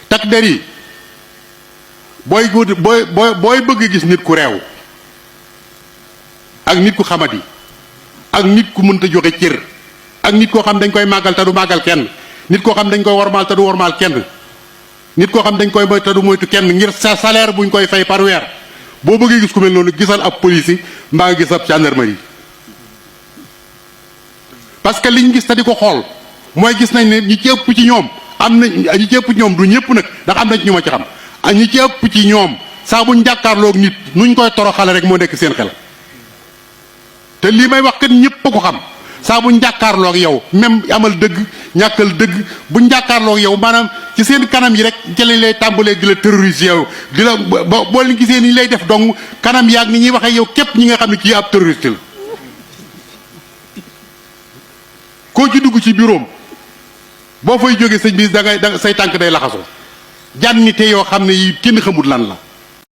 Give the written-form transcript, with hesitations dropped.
tak der yi booy booy bëgg gis nit ku réew ak nit ku xamadi ak nit ku mënta joxe cër ak nit koo xam dañ koy màggal te du màggal kenn nit koo xam dañ koy wormaal te du wormaal kenn nit koo xam dañ koy moy te du moytu kenn ngir sa salaire buñ koy fay par weer boo bëggee gis ku mel noonu gisal ab police mbaa nga gis ab gendarmerie parce que liñ gis te di ko xool mooy gis nañ ne ñi ci ëpp ci ñoom am na ñi ci ëpp ci ñoom du ñëpp nag ndax am na ci ñu ma ci xam ñi ci ëpp ci ñoom saa buñ jàkkaarloog nit nuñ koy toroxale rek moo nekk seen xel te lii may wax kat ñëpp a ko xam saa buñ jàkkaarloog yow même amal dëgg ñàkkal dëgg buñ jàkkaarloog yow maanaam ci seen kanam yi rek ci lañ lay tàmbalee di la terroriser yow di la boo leen gisee ni ñu lay def dong kanam yaag ni ñuy waxee yow képp ñi nga xam ne kii ab terroriste la koo ci dugg ci bureau boo fay jógee sëñ bi da ngay say tànk day laxasoo jànni te yoo xam ne yi kenn xamul lan la